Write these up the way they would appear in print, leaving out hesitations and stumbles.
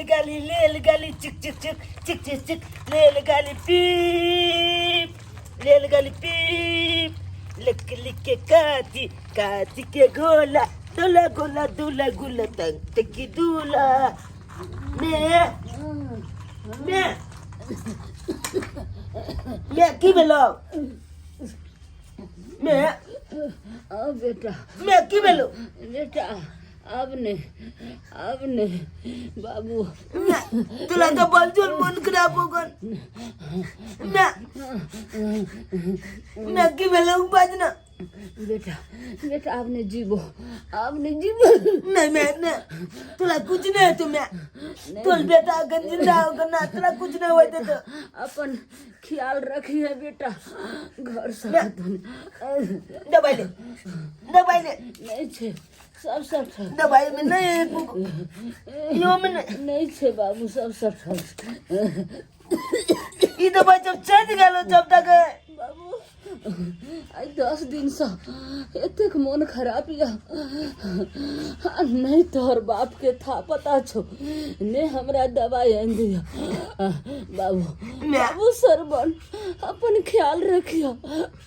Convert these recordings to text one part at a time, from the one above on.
रेलगाड़ी रेलगाड़ी चिक चिक चिक चिक चिक चिक रेलगाड़ी पीप रेलगाड़ी पीप लकड़ी के काठी काठी के गोला दूला गोला दूला गुला तंग तकी दूला मैं मैं मैं की भेलो मैं अब बेटा मैं की भेलो बेटा अब नहीं, अब नहीं बाबू। तुला तो बलजोर मन खराब हो गल। मैं मैं की भेलो बाजना? बेटा बेटा अब नहीं जीवो, अब नहीं जीवो। नहीं मैं नहीं, तुला कुछ नहीं है तो मैं तुल बेटा अगर जिंदा होगा ना तुला कुछ नहीं होते तो अपन ख्याल रखिए बेटा, घर से दवाई ले, दवाई ले। नहीं छे सब सब ठीक। दवाई में नहीं यो में नहीं। नहीं छे बाबू सब सब ठीक। ई दवाई जब चढ़ गेलो जब तक बाबू आई 10 दिन से एतेक मन खराब या नहीं तोहर बाप के था पता छो ने हमरा दवाई आनि दिया। बाबू बाबू सरबन अपन ख्याल रखियो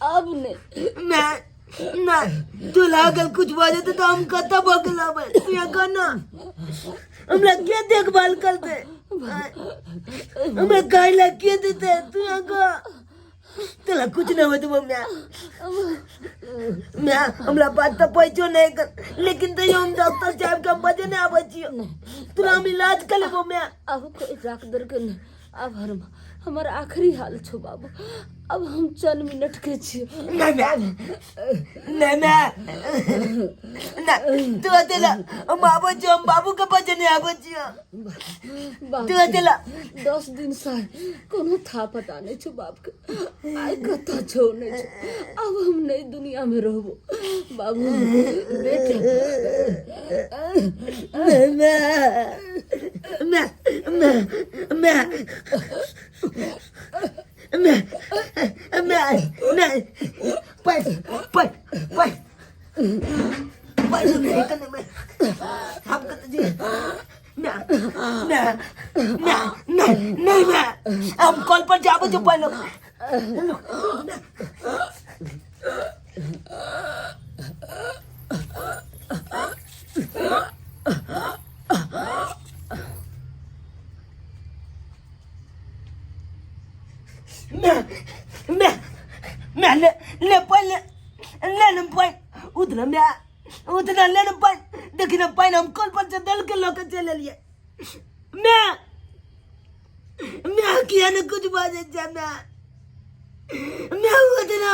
अब ने। मैं ना तू लागल कुछ बाजे तो हम कत बगल आबे तू यहाँ गाना हमरा के देखभाल करते हमरा गाय ला के देते तू यहाँ गा तोला कुछ नहीं होते मम्मी। मैं हमरा पास तो पैसो नहीं कर लेकिन तो हम डॉक्टर साहब के बजे नहीं आबै छियो तोरा हम इलाज कर लेबो मैं। अब कोई डॉक्टर के नहीं, अब हम हमर आखिरी हाल छो बाबू, अब हम चंद मिनट के छियो। नहीं मैं नहीं मैं नहीं तू अकेला हम आबै छियो हम बाबू के बजे नहीं आबै छियो तू अकेला। 10 दिन से कोनो था पता नहीं छो बाप के, आई कतऽ छो नहीं छो, अब हम नहीं दुनिया में रहबो बाबू बेटा। नहीं मैं मैं मैं मैं मैं मैं नहीं पर पर पर पर नहीं करने में आपका तो जी मैं मैं मैं नहीं नहीं मैं हम कॉल पर जाबो जो पहलो। मैं मैं मैं ले ले पहले ले ले पहले उतना मैं उतना ले ले पहले देखी ना पहले हम कॉल पर से दल के लोग चले लिए। मैं मैं किया ना कुछ बात है मैं उतना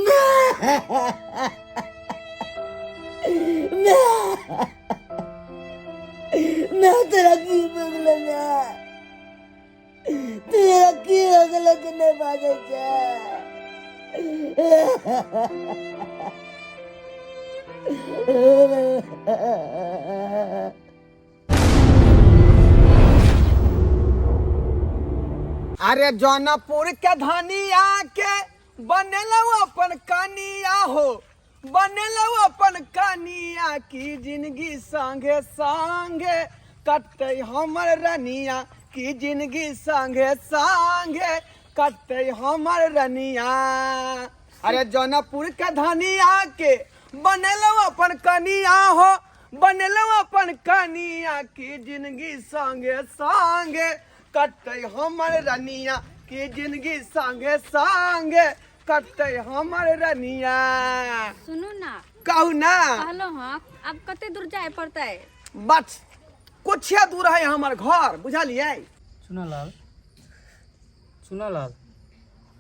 मैं मैं मैं तेरा की बगल मैं तेरा की बगल के नहीं बाजे जा। अरे जौनपुर के धनिया के बनेलौ अपन कनिया हो, बनेलौ अपन कनिया की जिंदगी संगे संगे कटतै हमर रनिया की जिंदगी संगे संगे कटतै हमर रनिया। अरे जौनपुर के धनिया के बनेलौ अपन कनिया हो, बनेलौ अपन कनिया की जिंदगी संगे संगे कटतै हमर रनिया की जिंदगी संगे संगे कटतै हमर रनिया। सुनू ना कहू ना। कहलो हाँ अब कते दूर जाए पड़तै? बस कुछ दूर है हमर घर बुझलियै। चुनालाल चुनालाल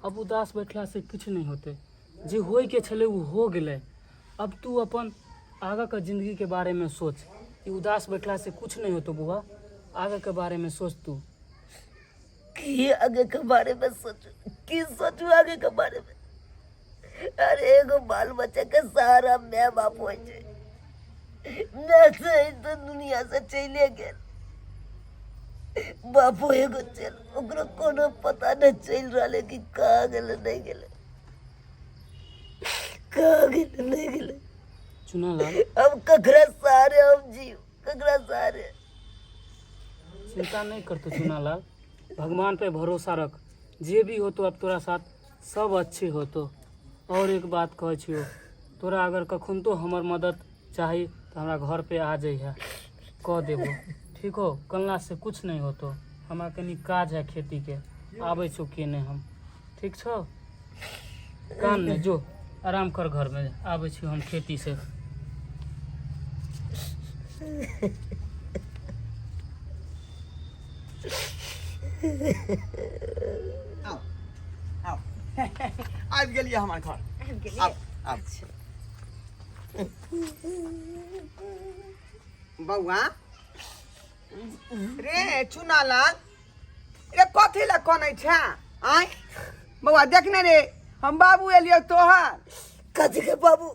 अब उदास बैठला से किछु नहीं होते, जे होय के छलै ओ हो गेलै। अब तू अपन आगा के जिंदगी के बारे में सोच, ई उदास बैठला से कुछ नहीं होतो बुआ, आगे के बारे में सोच तू। की आगे के बारे में सोचू, की सोचू आगे के बारे में? अरे एगो बाल बच्चा के सहारा my बाप होइ छै, मैं से तो दुनिया से चले गेल, बापो एगो चल ओकरो कोनो पता नहीं चल रहा है कि कहाँ गेलै नहीं गेलै, कहाँ गेलै नहीं गेलै। चुनालाल अब ककरा सहारे हम जीव, ककरा सहारे? चिंता नहीं कर तू चुनालाल, भगवान पे भरोसा रख, जे भी हो तो अब तोरा साथ सब अच्छे हो तो। और एक बात कहै छियो, तोरा अगर कखन तो हमर मदद चाही तो हमरा घर पे आ जइहे, कह देबो, ठीक हो? कलना से कुछ नहीं होतो, हमरा कनी काज है खेती के, आबै छौ के नहीं हम, ठीक छौ? काम नहीं, जो आराम कर घर में, आबै छी हम खेती से। आउ आउ, आबि गेलियै हमर घर। आबि गेलियै? आउ आउ बौआ रे चुनालाल रे, कथी लए कनै छै आँय? बौआ देख ने रे, हम बाबू एलियौ तोहर। कथी के बाबू?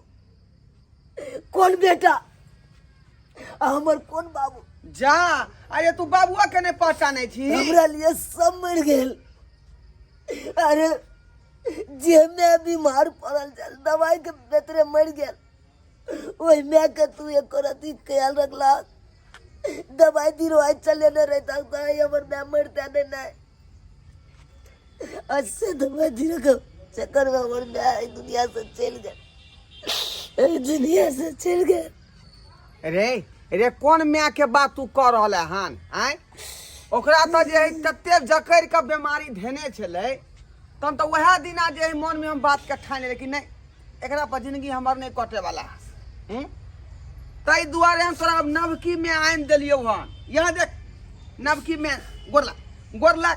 कोन बेटा आ हमर कोन बाबू? जा, अरे तू बाबुआ के नहि पहचानै छी? हमरा लिए सब मरि गेल। अरे जे मैं बीमार पड़ल छल, दवाई के बेतरे मरि गेल, ओहि माय के तू एको रत्ती ख्याल रखला? दवाई दिलवाई चले ने रहता तऽ हमर माय मरता नहीं। नहीं अच्छे दवाई दिल के चक्कर में हमर माय एहि दुनिया से चलि गेल, एहि दुनिया से चलि गेल। रे रे, कोन माय के बात तू कह रहल है हन आँय? ओकरा तऽ जे है तते जकड़ि कऽ बेमारी धेने छलै, तहन तऽ वएह दिना जे है मनमे हम बातके ठानि लेलियै कि नहि, एकरा पर जिंदगी हमर नहि कटे वाला है। ताहि दुआरे हम तोरा अब नवकी में आनि देलियौ हन। यहाँ देख, नवकी में गोरला गोरला।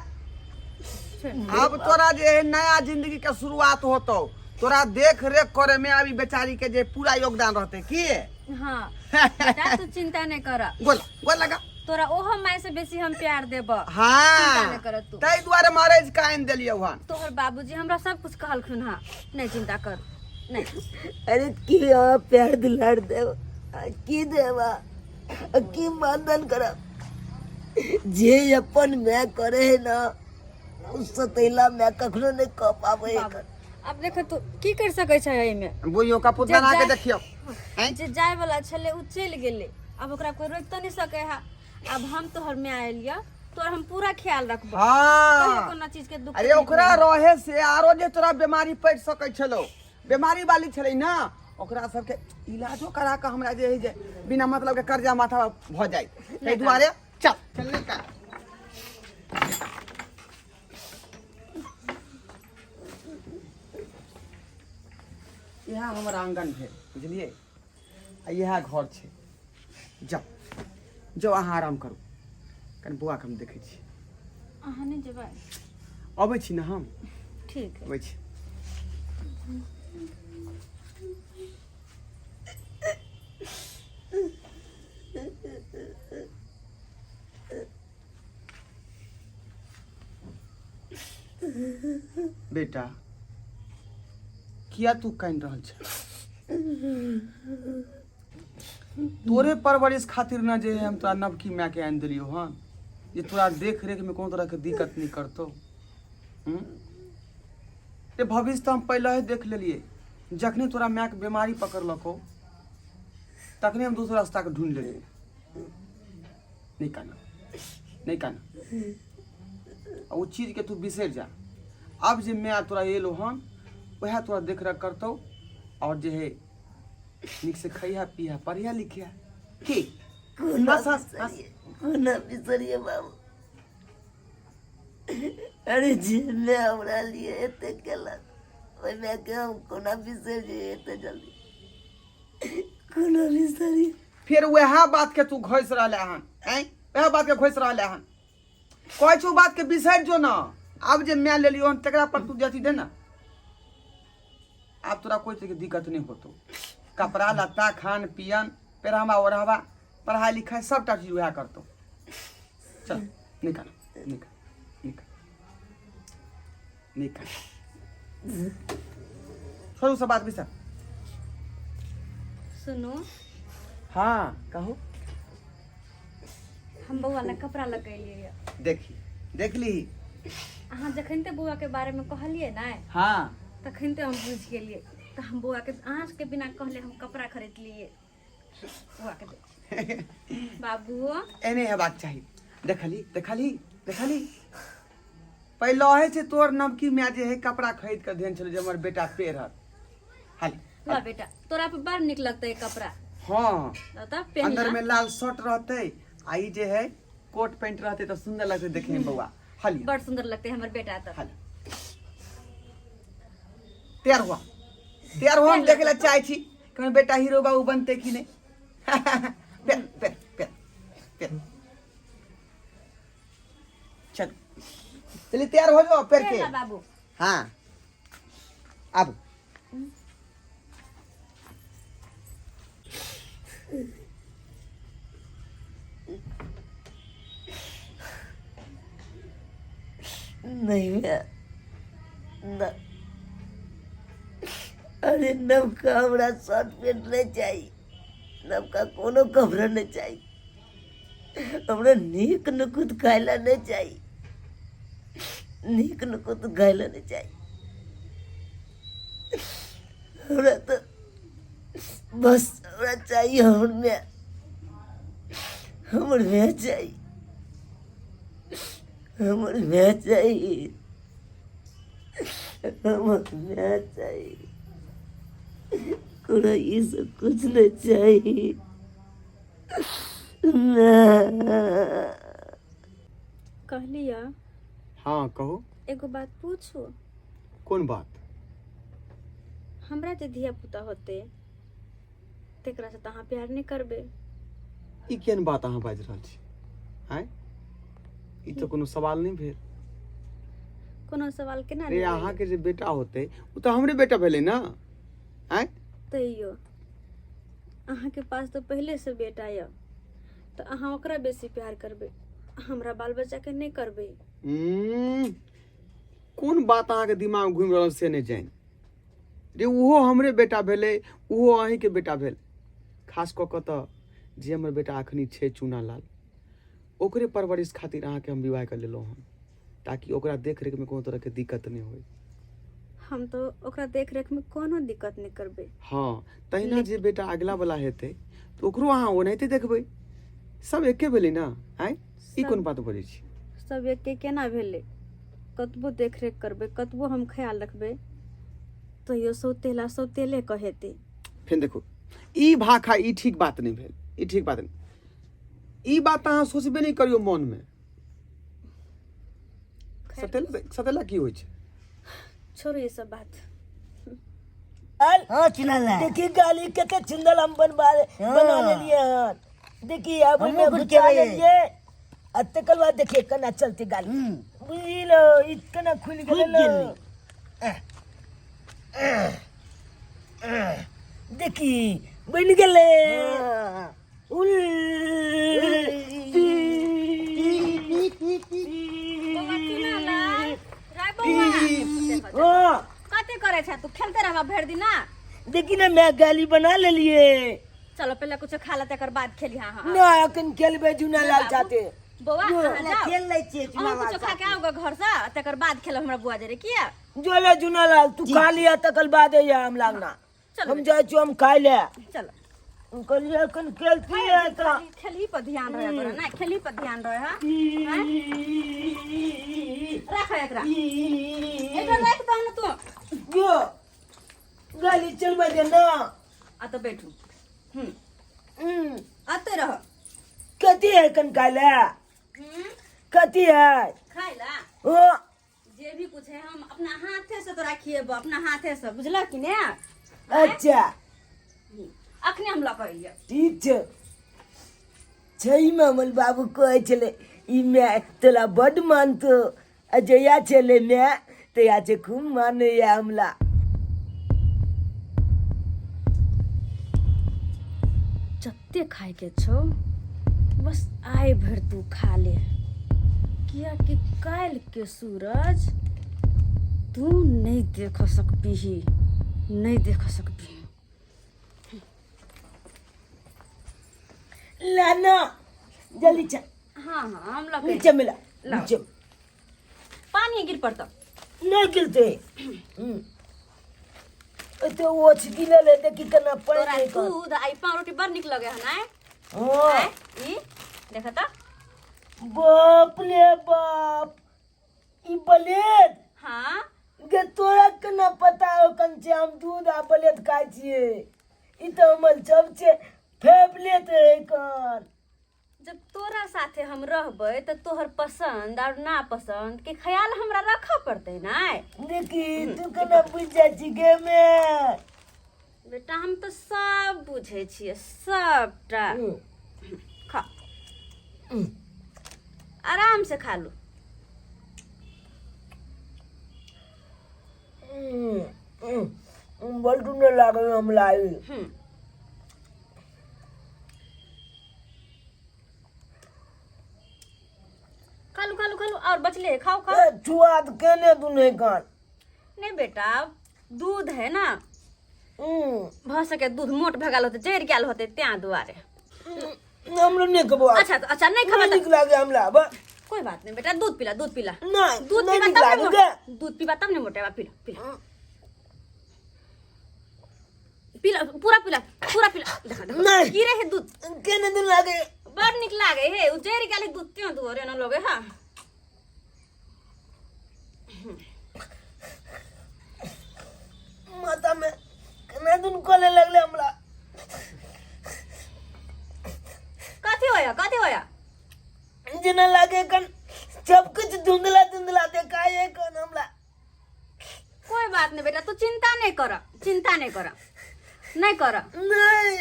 अब तोरा जे है नया जिंदगी के शुरुआत होतो, तोरा देख रेख करे में अभी बेचारी के जे पूरा योगदान रहते की। हाँ बेटा, तू चिंता नहीं कर। गोला गोल लगा। तोरा ओहो माय से बेसी हम प्यार देब। चिंता हाँ नहीं कर तू। ताहि दुआरे महाराज के आनि देलियौ हन। तोहर बाबूजी हमरा सब कुछ कहलखुन। हाँ, नहीं चिंता कर, नहीं। अरे की अहाँ प्यार दुलार देब आ की देब आ की मानधन करब? जे अपन माय करे है ना, उ सतैला माय कखनो नहीं कह पावे है। बाबू, अब देखो तू की कर सकै छै एहिमे? बुझियौ कपूत जे बना के जाय- देखियौ हैं? जे जाय वाला छलै उ चलि गेलै, अब ओकरा कोई रोकि तऽ नहीं सकै है। अब हम तोहर माय एलियै, तोहर हम पूरा ख्याल रखबो। कहियो हाँ कोनो चीज के दुख अरे तकलीफ ओकरा नहीं होतौ। रहे से आरो जे तोरा बीमारी पड़ि सकै छलो, बीमारी वाली छलै ना, ओकरा सबके इलाजो करा कऽ हमरा जे है जे बिना मतलब के कर्जा माथा भऽ जाइ, ताहि दुआरे चल चल निकाल। इएह हमर आंगन भेल, बुझलियै? आ इएह घर छै। जाउ जाउ, अहाँ आराम करू कनि, बौआके हम देखै छी। अहाँ नहि जेबै? अबै छी ने हम। ठीक है। अबै छी। बेटा, किया तू कानि रहल छ? तोरे परवरिश खातिर न जे हम तोरा नवकी माय के आनि देलियौ हन, जे तोरा देख रेख में कोनो तरह के दिक्कत नहीं करतौ। हम्म? रे भविष्य तऽ हम पहिले ही देख लेलियै। जखने तोरा माय के बीमारी पकड़लकौ, तखने हम दोसर रास्ता के ढूंढ लेलियै। नहीं काना, नहीं काना, आ ओ चीज के तू बिसरि जा। अब जे माय तोरा एलो हन, वएह तोरा देख रेख करतौ और जे है नीक से खइहा पीहा, पढ़िया लिखिया की। कोना हंस, हंस, हंस। बिसरिए, कोना बिसरिए बाबू? अरे जे माय हमरा लिए एते केलक, ओहि मायके हम कोना बिसरि जइए एते जल्दी? कोना बिसरिए? फेर वएह बात के तू घोसि रहले हन ऐं, वएह बात के घोसि रहले हन। कहै छौ बात के बिसरि जो न। आब जे माय लेलियो हन, तकरा पर तू जथी दे ना। आब तोरा कोई तरह के दिक्कत नहीं होतो। कपड़ा लत्ता, खान पियन, पहरावा ओढ़ावा, पढ़ाई लिखाई, सबटा चीज वएह करतो। चल निकाल निकाल निकाल निकाल, छोड़ू सब बात, बिसर। सुनू। हाँ, कहू। हम बौआ लए कपड़ा लगेलियै यऽ। देखी, देख ली। अहाँ जखन ते बौआ के बारे में कहलियै ने, तखन ते हम बुझि गेलियै। तऽ हम बौआ के अहाँ सबके बिना कहले हम कपड़ा खरीद लियै बौआ के। दे। बाबू। एने हेबाक चाही। देखली देखली देखली पहिले है छै तोर नवकी माय जे है कपड़ा खरीद के देन छलै जे हमर बेटा पेरत। हाल ला बेटा, तोरा पे बड़ निक लगतै कपड़ा। हाँ, त पेन अंदर में लाल शर्ट रहतै आ ई जे है कोट पैंट रहतै तऽ सुंदर लगतै देखे में बौआ। हाल बड़ सुंदर लगतै हमर बेटा त। हाल तैयार हुआ, तैयार हुआ, हम देखे ला चाहे छी कि हमर बेटा हीरो बाबू बनते कि नहीं। पेर पेर पेर पेर, चल चलिए तैयार हो जाओ पेर के। बाबू। हाँ आबू। नहीं मैं न, अरे नवका हमरा शर्ट पेंट नहीं चाहिए, नवका कोनो कपड़ा नहीं चाहिए, हमरा नीक नुकुत खाइला नहीं चाहिए, नीक नुकुत खाइला नहीं चाहिए, हमरा तो बस हमरा चाहिए हमर माय, हमर माय चाहिए, हमर माय चाहिए, हमर माय चाहिए, कोनो ई सब कुछ नहीं चाहिए। कहलिया। हाँ कहू। एगो बात पूछू? कोन बात? हमरा जे धिया पुता होते तेकरा से त अहाँ प्यार नहीं करबे। ई केहन बात अहाँ बाजि रहल छी? आँय, ई तऽ कोनो सवाल नहि भेल। कोनो सवाल केना रे अहाँके जे बेटा होते ओ तऽ हमरे बेटा भेलै ने। आँय, तैयो अहाँके पास तऽ पहिले से बेटा यऽ तऽ अहाँ ओकरा बेसी प्यार करबै, हमरा बाल बच्चा के नहीं करबै। कोन बात अहाँके दिमाग घुमि रहल से नहि जानि। रे ओहो हमरे बेटा भेलै, ओहो अहीँके बेटा भेल। खास कऽ कऽ तऽ जे हमर बेटा अखनी छै चूनालाल, ओकरे परवरिश खातिर अहाँके हम विवाह कऽ लेलहुँ हन, ताकि ओकरा देख रेखमे कोनो तरहके दिक्कत नहि होइ। हम तो ओकरा देख रेख में कोनो दिक्कत नहीं करबै। हाँ, तहिना जे बेटा अगला वाला हेतै तऽ ओकरो अहाँ ओनाहिते देखबै। सब एके भेलै ने। आँय, ई कोन बात बजै छी? सब एके केना भेलै? कतबो देख रेख करबै, कतबो हम ख्याल रखबै, तैयो सौतेला सौतेले कहेतै। फेर देखू ई भाखा, ई ठीक बात नहि भेल, ई ठीक बात नहि। ई बात अहाँ सोचबे नहि करियौ मनमे। सतेला सतेला की होइ छै? छोड़ू ये सब बात। हाँ चुनाला, देखी गाली कते सुंदर हम बनवा बना लेलिए हन। देखी अब में घुसा लेलिए आ तकर बाद देखिए केना चलते गाली, बुझलो ई केना खुलि गेलै। देखी बनि गेलै। उल कते करे छै तू? खेलते रहबा भरि दिन ना? देखी ना मैं गाली बना लेलिए। चलो पहले कुछ खा ले तकर बाद खेली। हाँ हाँ ना अखन खेलबे चुनालाल साथे। बौआ अहाँ खेल लै छियै चुनालाल। कुछ खा के आओ घर से तकर बाद खेलब हमरा बुआ जरे। किया जो ले चुनालाल तू खा लिया तकर बाद या हम लागना। हम जाइ छियो, हम खाइ ले। चलो कहलियै अखन खेलती है तऽ खेलही पर ध्यान रहे तोरा ना, खेलही पर ध्यान रहे। हां राख एकरा, एकरा राख दह ना तू। जो गाली चलबै दे ना। आ तऽ बैठू। आते रह। कथी है कन खाइ ले? कथी है खाइ ला? ओ जे भी कुछ है हम अपना हाथे से तोरा खिएबो, अपना हाथे से, बुझलक कि ने? अच्छा अखने हम लऽ कऽ अइयै। ठीक छै। छै मामल बाबू कहै छलै ई माय तोरा बड्ड मानतो, आ जहिया छलै माय तहिया छै खूब मानैया हमरा। जते खाइके छौ बस आइ भरि तू खा ले, कियाकि काल्हि के सूरज तू नहीं देख सकबीही, नहीं देख सकबीही। लाना जल्दी चल। हाँ हाँ हम लग नीचे मिला, नीचे पानी गिर पड़ता। नहीं गिरते तो वो गिरल है, देखी केना पानि तोरा नहीं कर। दूध आ ई पावरोटी बड़ नीक लगे हन। आय हाँ ई देख त बाप रे बाप, ई ब्लेड? हाँ। गे तोरा केना पता हो कंचे हम दूध आ ब्लेड खाइ छियै? ई तऽ हमर सबसे फेवरेट है कन। जब तोरा साथे हम रहबै तऽ तोहर पसंद और ना पसंद के ख्याल हमरा रखऽ पड़तै ना। देखी, तू केना बुझि जाइ छी गे में? बेटा, हम तऽ सब बुझै छियै सबटा। खा, आराम से खा लू। बड़ सुन्दर लागल हमरा ई। खा लू, खा लू, खा लू, और बचले है, खाओ खाओ। ए, छुआ तऽ केने तू नहीं कान। नहीं बेटा, दूध है ना, भऽ सके दूध मोट भऽ गेल होते, जरि गेल होते, त्यां दुआरे। हमरा नहीं खबो। अच्छा अच्छा, नहीं खबा। नहीं नीक लागे हमरा। कोई बात नहीं बेटा, दूध पिला, दूध पिला। नहीं। दूध नहीं पीबा नीक तब लागे ने गे। दूध पीबा तब ने मोटेबा। पिला पिला पिला, पूरा पिला, पूरा पिला। देखा देखा। नहीं। की रहे दूध? केने दिन लागे। बड़ निक लागे हे, उ जरि गेल दूध त्यों दुआरे न लगे। हाँ, माथा में केना दिन कोले लगले हमरा। कथी होया, कथी होया? जेना लागे कन सब कुछ धुंधला धुंधला देखाए कन हमरा। कोई बात नहीं बेटा, तू चिंता नहीं कर, चिंता नहीं कर, नहीं कर। नहीं,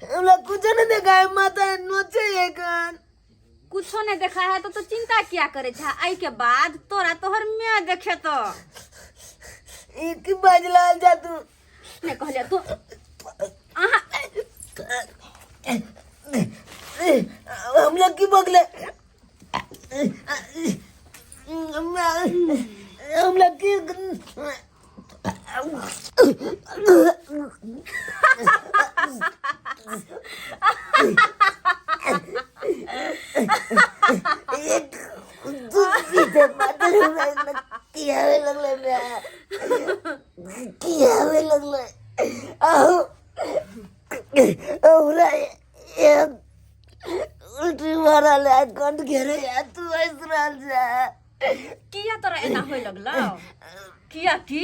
हमरा कुछ नहीं देखाए, माथा नोचे है कन। कुछो नहीं देखा है तो तू चिंता किया करे छा? आई के बाद तोरा तोहर मैं देखे तो एक बजला जा तू। नहीं कहलिया तू अहाँ। हमरा की बगले, हमरा की एक दूध पीते मात्र हमरा की आवे लगले, मैं की आवे लगले। आहो, हमरा एक उल्टी मारल है, कंठ घेरे है, तू हंस रहल छे। किया तोरा एना होय लगलो? किया कि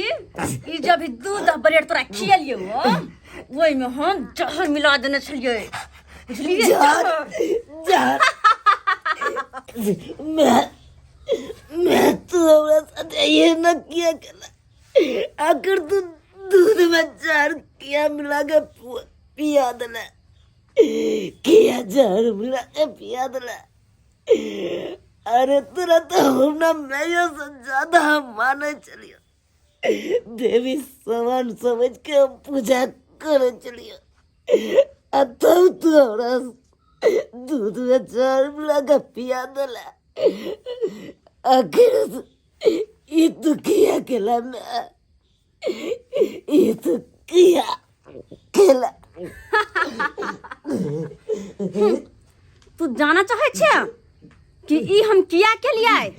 ई जब भी दूध आ ब्रेड तोरा खियलियो, ओहिमे हम जहर मिला देने छलियै, बुझलियै? जहर? जहर। जहर? मैं तू हमरा साथे ये न किया केला? आखिर तू दूध में जहर किया मिला के पिया देला? किया जहर मिला के पिया देला? अरे तोरा तो हम ना मैं से ज्यादा हम माने चलियो, देवी समान समझ के हम पूजा करे चलियो, आ तब तू हमरा दूध में जहर मिला के पिया देला। आखिर ई तू किया केला मैं? ई तू किया केला? तू जाना चाहे छे कि ई हम किया के लिए?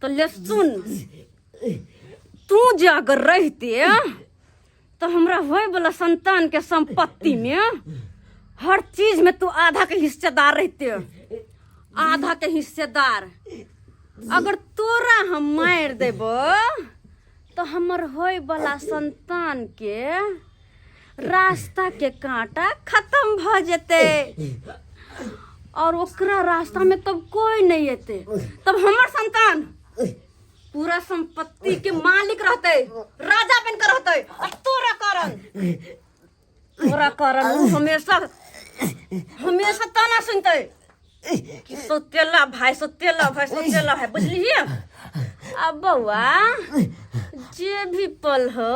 तो ले सुन, तू जे अगर रहते तो हमरा होय वाला संतान के संपत्ति में हर चीज में तू आधा के हिस्सेदार रहते, आधा के हिस्सेदार। अगर तोरा हम मारि देबो तो हमर होय वाला संतान के रास्ता के कांटा खत्म भ जेतै और ओकरा रास्ता में तब कोई नहीं एतै। तब हमर संतान पूरा संपत्ति के मालिक रहतै, राजा बन के रहतै। और तोरा कारण उ हमेशा हमेशा ताना सुनतै कि सौतेला भाई, सौतेला भाई, सौतेला भाई, बुझलियै? अब बौआ, जे भी पल हो,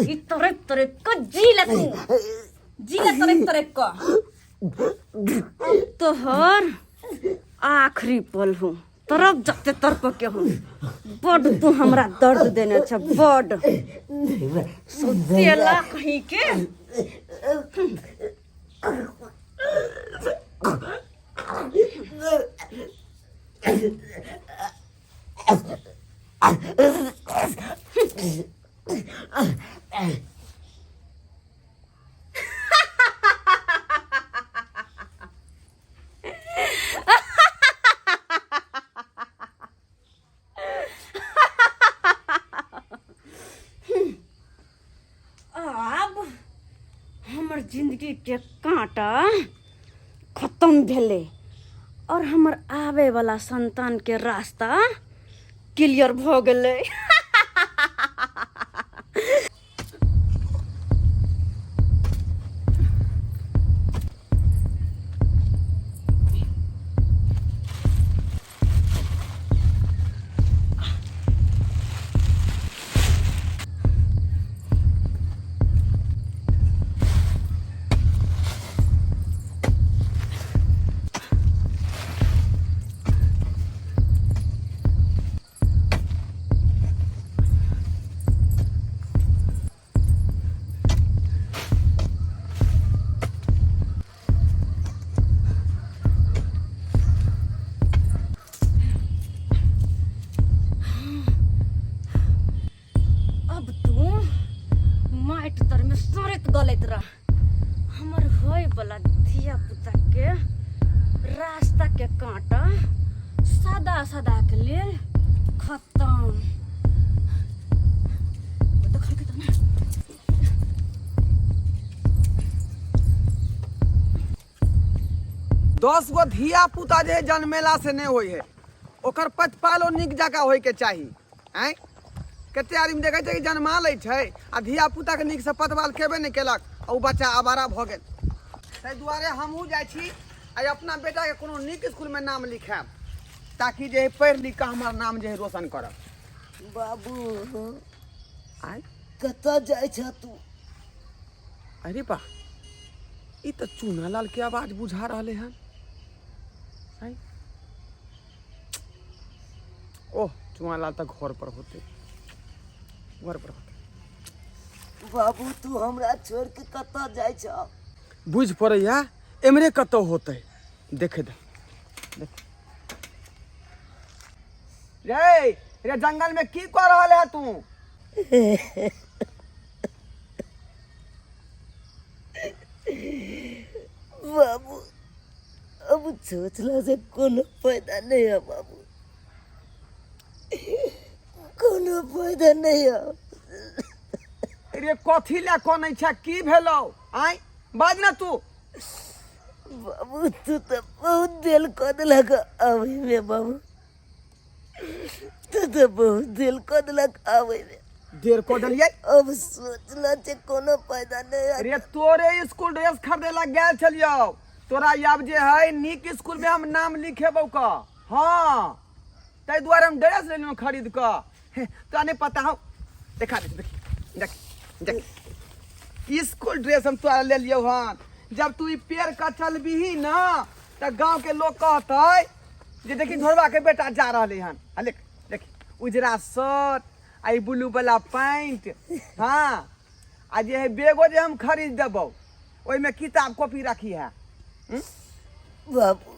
ई तड़प तड़प क जी ले, तू जी ले तड़प तड़प क। अब तोहर आखिरी पल हो, तरफ जते तड़प के हो। बड तू हमरा दर्द देने छ, बड सौतेला कहीं के। के कांटा खत्म भेलै और हमर आवे वाला संतान के रास्ता क्लियर भऽ गेलै। अब तू माटि तर में सड़ैत गलैत रह, हमर होय वाला धिया पुता के रास्ता के कांटा सदा सदा के लेल खत्म। देखल के ना। 10 गो धिया पुता जे जन्मेला से नहीं होई है, ओकर प्रतिपालो नीक जकाँ होइके चाही। आँय, कते आदमी देखै छै कि जन्मा लै छै आ धिया पुताके नीकसँ पतवाल केबे नहि केलक आ ओ बच्चा आवारा भऽ गेल। ताहि दुआरे हमहूँ जाइ छी आ अपना बेटाके कोनो नीक स्कूलमे नाम लिखायब ताकि जे पढ़ि लिख कऽ हमर नाम जे है रोशन करब। बाबू, आँय, कतऽ जाइ छह तू? अरे बा, ई तऽ चूना लाल के आवाज बुझा रहले हन। आँय, ओह, चूना लाल तऽ घर पर होते, घर पर होते। बाबू, तू हमरा छोड़ के कतऽ जाइ छह? बुझि पड़ैया एमरे कतौ होतै, देखे दे। देख रे, रे जंगल में की कऽ रहल है तू? बाबू, अब सोचला से कोनो फायदा नहीं है बाबू, कोनो फायदा नहीं है। रे कथी लए कनै छै, की भेलौ? आँय, बाज ना तू। बाबू, तू तो बहुत दिल कऽ देलक आबै में। बाबू, तू तो बहुत दिल कऽ देलक आबै में। देर कऽ देलियै। अब सोचला से कोनो फायदा नहीं है। रे तोरे स्कूल ड्रेस खरीदे ला गेल छलियौ, तोरा आब जे है नीक स्कूल में हम नाम लिखेबौ क। हाँ, ताहि दुआरे हम ड्रेस लेलहुँ खरीद कऽ। हे, तोरा नहीं पता हौ, देखा दे, देख देख देख, स्कूल ड्रेस हम तोरा ले लियौ हन। जब तू ई पेड़ के चलबीही ना तऽ गाँव के लोग कहतै जे देखी ढोरबा के बेटा जा रहले हन। आ देख देख, उजरा शर्ट आ ई ब्लू वाला पैंट। हाँ, आ जे है बैगो जे हम खरीद देबौ ओहिमे किताब कॉपी रखी है। बाबू,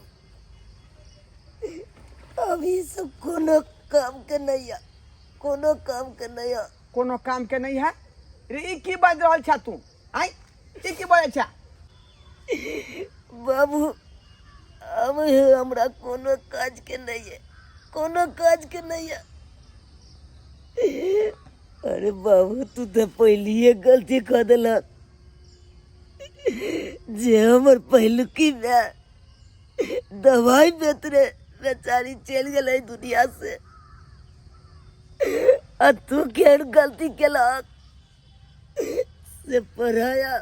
अब ई सब कोनो काम के नहीं है, कोनो काम के नहीं है। कोनो काम के नहीं है? रे ई की बाजि रहल छा तू? आँय, ई की बाजै छा? बाबू, अब हमरा कोनो काज के नहीं है, कोनो काज के नहीं है। अरे बाबू, तू तो पहलिए गलती कर देलक जे हमर पहिलुकी माय दवाई बेतरे बेचारी चलि गेलै दुनिया से, आ तू केहन गलती केलक से पढ़ाया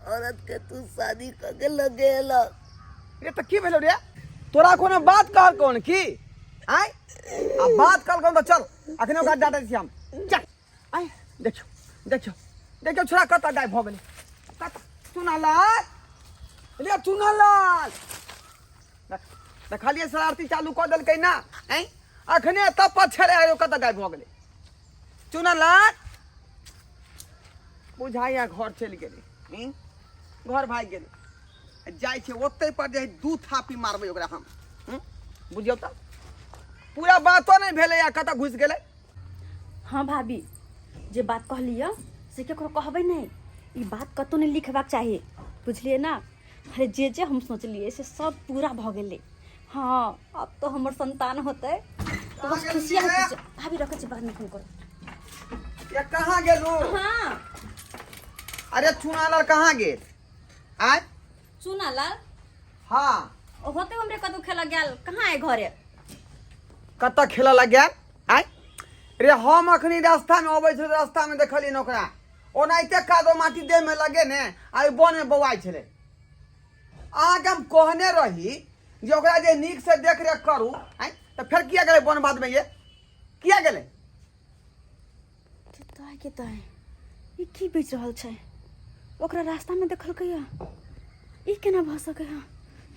औरत के तू शादी कऽ के लग गेलक। रे तऽ की भेलो रे? तोरा कोनो बात कहल कोन की? आँय, आ बात कहल कोन तऽ चल अखने ओकरा डांटै छी हम। चल। आँय, देखियौ देखियौ देखियौ, छोड़ा कतऽ गायब भऽ गेलै? कतऽ चुनालाल? रे चुनालाल, देखलियै शरारती चालू कऽ देलकै ना। आँय, अखने तब पर छलै, कतऽ गायब भऽ गेलै चुनालाल? बुझाइया घर चलि गेलै, हूँ? घर भागि गेलै। जाइ छै ओतै पर जे दू थापी मारबै ओकरा हम, हूँ? बुझियौ तऽ पूरा बातो नहि भेलै आ कतऽ घुसि गेलै। हाँ भाभी, जे बात कहलियै से केकरो कहबै नहि, ई बात कतहु नहि लिखबाक चाही, बुझलियै ना? अरे जे जे हम सोचलियै से सब पूरा भऽ गेलै। हाँ, आब तऽ हमर संतान होतै तऽ बस खुशिया खुशी। भाभी, रखै छी, बादमे फोन करब। ये कहाँ गेलू? हाँ। अरे चुनालाल कहाँ गेल? आय। चुना लाल। हाँ। होते हमरे कतौ खेला गेल कहाँ है घरे? कतऽ खेलऽ लग गेल? आय रे, हम अखनी रास्ता में अबै छलै, रास्ता में देखलियै ओकरा ओनाहिते कादो माटी देह में लगे ने आ ओहि वन में बौआइ छलै। अहाँके हम कहने रही जे ओकरा जे नीक से देख रेख करू, आँय, तऽ फेर किया गेलै वन बाद में? ये किया गेलै? ताय के ताय, ई की बेच रहल छै? ओकरा रास्ता में देखलकै या, ई केना भऽ सकै है?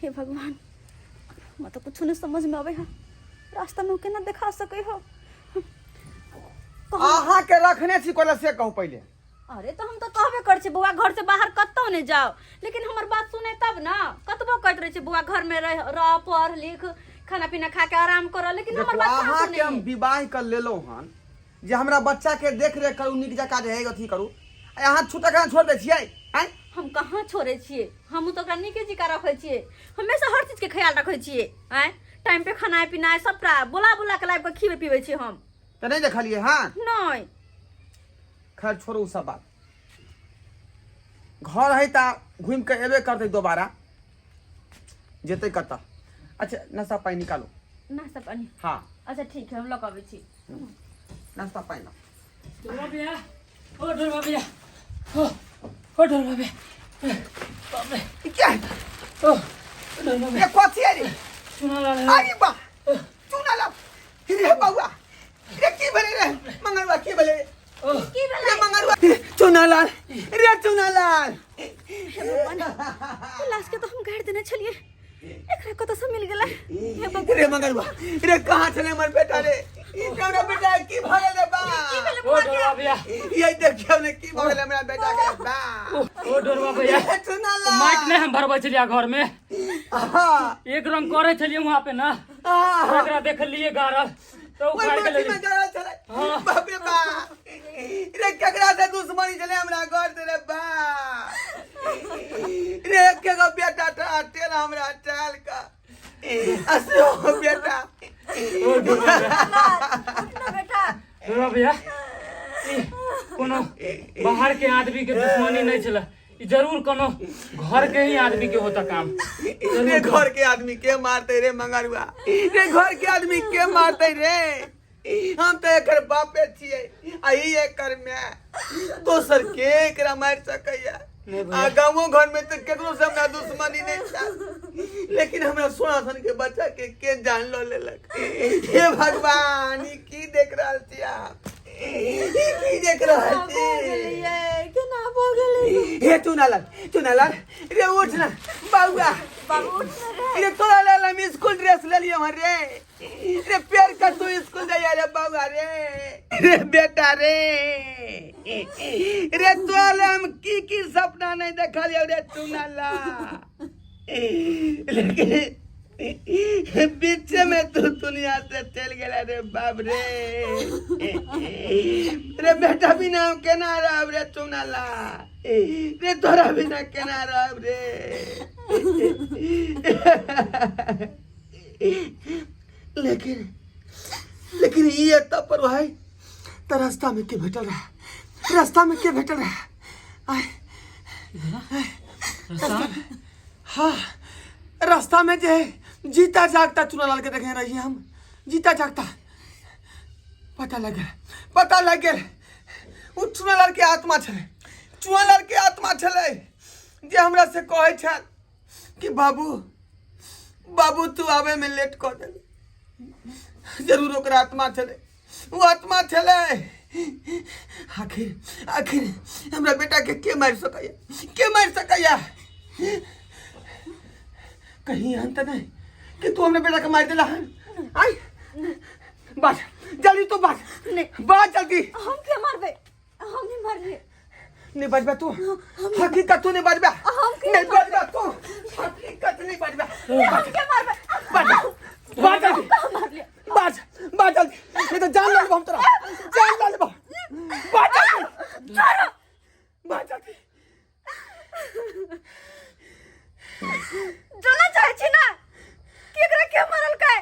हे भगवान, हमरा तऽ कुछो नहीं समझ में आबै है। रास्ता में ओ केना देखा सकै हो? अहाँके रखने छी कोला से कहू पहिले। अरे तऽ हम तऽ कहबे करै छी बौआ घर से बाहर कतौ नहि जाओ, लेकिन हमर बात सुने तब ना। कतबो कहैत रहै छी बौआ घर में रह, रह पढ़ लिख, खाना पीना खा के आराम कर, लेकिन हमर देखू, बात कहाँ अहाँके हम सुने? विवाह कर लेलहुँ हन जे हमरा बच्चा के देख रेख करू, नीक जकाँ जे है अथी करू, आ अहाँ छूटक अहाँ छोड़ि दै छियै? आँय? हम कहाँ छोड़ै छियै, हमहूँ तऽ ओकरा नीके जकाँ रखै छियै, हमेशा हर चीजके ख्याल रखै छियै। आँय, टाइम पे खाना पीना सबटा बोला बोला के लाबि कऽ खिबै पिबै छियै हम। तऽ नहि देखलियै हँ? नहि। खैर छोड़ू ओ सब बात, घर है तऽ घुमि कऽ एबे करतै दोबारा, जेतै कतऽ? अच्छा, नाश्ता पानि निकालू। नाश्ता पानी? हाँ। अच्छा ठीक है, हम लऽ कऽ अबै छी नाश्ता पानि। ढोलवा भैया, ओ ढोलवा भैया, ओ ओ ढोलवा भैया, बाप रे! ई क्या है? ओ ढोलवा भैया। ये कथी है रे? चुना लाल है। अरे बा, चुना ला रे बउआ, रे की भेलै रे मंगलवा, की भेलै रे? ओ की भेलै? रे मंगलवा, चुना लाल रे, चुना लाल। हे भगवान, ओ लाश के तऽ हम गाड़ि देने छलियै, एकरा कतऽ से मिल गेलै? हे भगवान! रे मंगलवा रे, कहाँ छलै हमर बेटा रे? हमरा बेटा के की भऽ गेल रे बा? की भेलै ओ बौआ के? ढोलवा भैया। ये देखियौ ने की भऽ गेल हमरा बेटा के बा। ओ ढोलवा भैया। रे चुना लाल। माइट नहीं हम भरबै छलियै घर में। हाँ। एक रंग करे छलियै वहाँ पे ना। हाँ। एकरा देखलियै गाड़ल तऽ ओहि उखाड़ के माटी लेलियै। में जड़ल छलै। हाँ। बाप रे बा, रे केकरा से दुश्मनी छलै हमरा घर से रे बा? रे एके गो बेटा था तेल हमरा चाल का असो बेटा। ओ ढोलवा भैया। उठ ना बेटा। ढोलवा भैया, ई कोनो बाहर के आदमी के दुश्मनी नहीं छलै, ई जरूर कोनो घर के ही आदमी के होता काम। रे घर के आदमी के मारते रे मंगरुआ? रे घर के आदमी के मारते रे? हम तऽ एकर बापे छियै आ ई एकर माय, दोसर के एकरा मारि सकैया? नहीं आ भैया। गाँवो घर में तऽ केकरो से हमरा दुश्मनी नहीं था, लेकिन हमरा सोना सन के बच्चा के के जान लो लेलक? हे भगवान, ई की देख रहल छी आप? ई की देख रहल छी? गेलियै, केना भऽ गेलै? हे चुनालाल, चुनालाल रे, उठ ना बउआ। बाबू, उठ ना रे। रे तोरा लेल हम स्कूल ड्रेस लेलियो हन रे, रे पेर के तू स्कूल जाइया रे बउआ रे। रे बेटा रे, रे तोरा लेल हम की की सपना नहीं देखलियो रे चुनालाल, लेकिन बीच में तू दुनिया से चल गेला रे बाप रे। रे बेटा बिना हम केना रहब रे चुनाला रे? तोरा बिना केना रहब रे? लेकिन लेकिन ई एतऽ पर भाई तऽ रास्ता में के भेटल रहे? रास्ता में के भेटल रहे? आय रास्ता? हाँ, रास्ता में जे है जीता जागता चुनालाल के देखे रहिए हम, जीता जागता। पता लग गेल, पता लग गेल, ओ चुनालाल के आत्मा छलै, चुनालाल के आत्मा छलै जे हमरा से कहै छल कि बाबू, बाबू, तू आवे में लेट कऽ देली। जरूर ओकरा आत्मा छलै, ओ आत्मा छलै। आखिर आखिर हमरा बेटा के के मारि सकैया? के मारि सकैया? कहीं एहन तऽ नहि कि तू हमरा बेटा के मारि देला हन? आइ बाज जल्दी, तू बाज। नहीं। बाज जल्दी। हम के मारबै? हम नहीं मारलियै। नहीं बजबा तू, हकीकत तू नहीं बजबा। हम के नहीं बजबा तू, हकीकत नहीं बजबा। हम के मारबै? बाज, बाज जल्दी। कहाँ मारलियै? बाज, बाज जल्दी, नहीं तो जान ले लेबो हम तोरा, जान ले लेबो। बाज जल्दी, बाज जल्दी। जाना चाहै छी ना कि एकरा के मारलकै?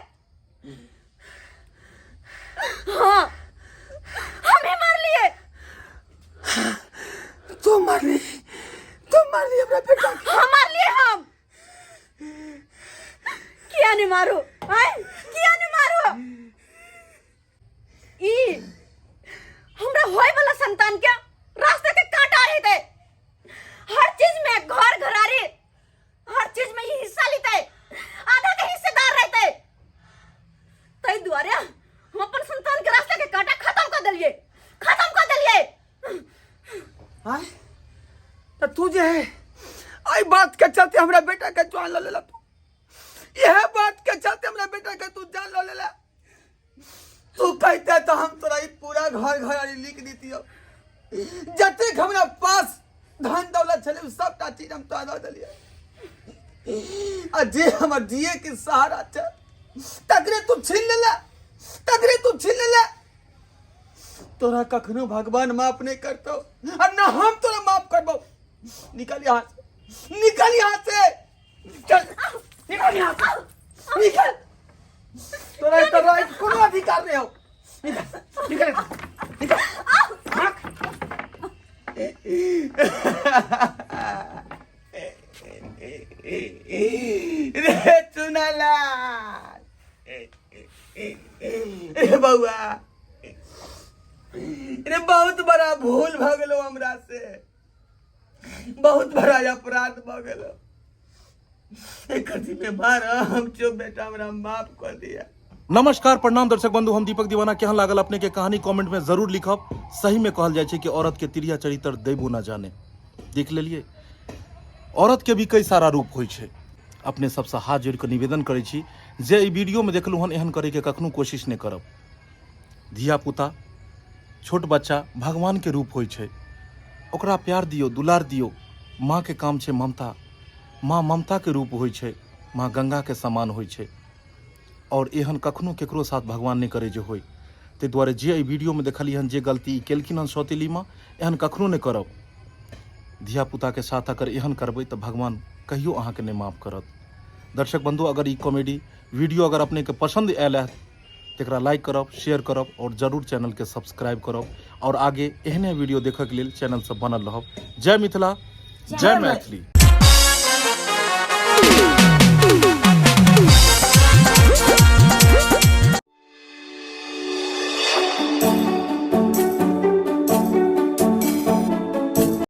हाँ, हम ही मारलियै। तू मारली? तू मारली हमरा बेटा के? हम किया नहीं मारू आय किया नहीं मारू ई हमरा होय वाला संतान के रास्ते के कांटा रहते हर चीज में घर घरारी हर चीज में ई हिस्सा लेते आधा के हिस्सेदार रहते ताहि दुआरे हम अपन संतान के रास्ता के कांटा खत्म कर देलिए खत्म कर देलिए। आय त तू जे है आई बात के चलते हमरा बेटा के जान ल लेला तू, यह बात के चलते हमरा बेटा के तू जान ल लेला। तू कहते तो हम तोरा ई पूरा घर घरारी लिख देतियो, जतेक हमरा पास धन दौलत छलै उ सबटा चीज हम तोरा दऽ देलियै, आ जे हमर जिए के सहारा छै तकरे तू छीन लेला, तकरे तू छीन लेला। तोरा कखनो भगवान माफ नहीं करतो आ ना हम तोरा माफ करबो। निकल यहाँ से, निकल यहाँ से, चल निकल यहाँ से, निकल। तोरा एतऽ रहैके कोनो अधिकार नहीं हो। निकल, निकल, निकल। भाग। रे चुनालाल, रे बउआ, रे बहुत बड़ा भूल भ गेलो हमरा से, बहुत बड़ा अपराध भ गेलो। एकर जिम्मेदार हम छो बेटा, हमरा माफ कर दिया। नमस्कार प्रणाम दर्शक बंधु, हम दीपक दीवाना। केहन लागल अपने के कहानी कमेंट में जरूर लिखब। सही में कहल जाइ छै कि औरत के तिरिया चरित्र दैबो ना जाने। देख लेलिए औरत के भी कई सारा रूप होइ छै। अपने सबसँ हाथ जोड़ि कऽ निवेदन करै छी जे एहि वीडियो में देखलहुँ हन एहन करैके कखनो कोशिश नहि करब। धिया पुता छोट बच्चा भगवान के रूप होइ छै, ओकरा प्यार दियौ, दुलार दियौ। माँ के काम छै ममता, माँ ममता के रूप होइ छै, माँ गंगा के समान होइ छै। और एहन कखनो केकरो साथ भगवान नहि करै जे होइ। ताहि दुआरे जे एहि वीडियोमे देखलियै हन जे गलती ई केलखिन हन सौतेली माँ, एहन कखनो नहि करब। धिया पुताके साथ अगर एहन करबै तऽ भगवान कहियो अहाँके नहि माफ करत। दर्शक बंधु, अगर ई कॉमेडी वीडियो अगर अपनेके पसंद आयल है तऽ एकरा लाइक करब, शेयर करब और जरूर चैनलके सब्सक्राइब करब और आगे एहने वीडियो देखैके लेल चैनलसँ बनल रहब। जय मिथिला, जय मैथिली।